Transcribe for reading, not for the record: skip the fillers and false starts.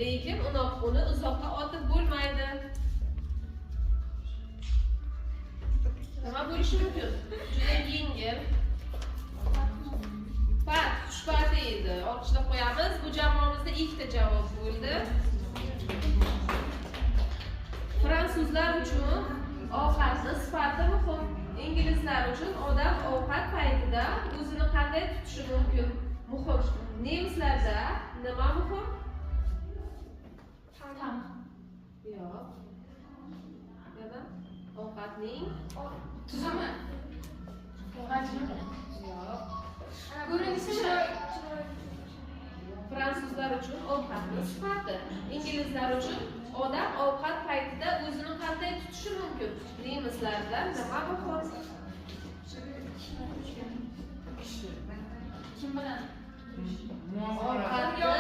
Lekin uni uzoqqa otib bo'lmaydi. Nima bo'lishi mumkin? Juda yengil. Pat, xushpati edi. Olqishlab qo'yamiz. Bu jamoamizda ikkita javob bo'ldi. Fransuzlar uchun ovqatni sifati muhim. Inglizlar uchun odam ovqat paytida o'zini qanday tutishi mumkin? Muhim. Nemislarda nima muhim? Ta'm. Yo'q. Yana ovqatning Tuzumi. Hajmi. Yo'q. Ko'rinishi. Fransuzlar uchun ovqatning sifati, inglizlar uchun odam ovqat paytida o'zini qanday tutishi mumkin? Nemislarda nima muhim? Kim bilan? Ovqatni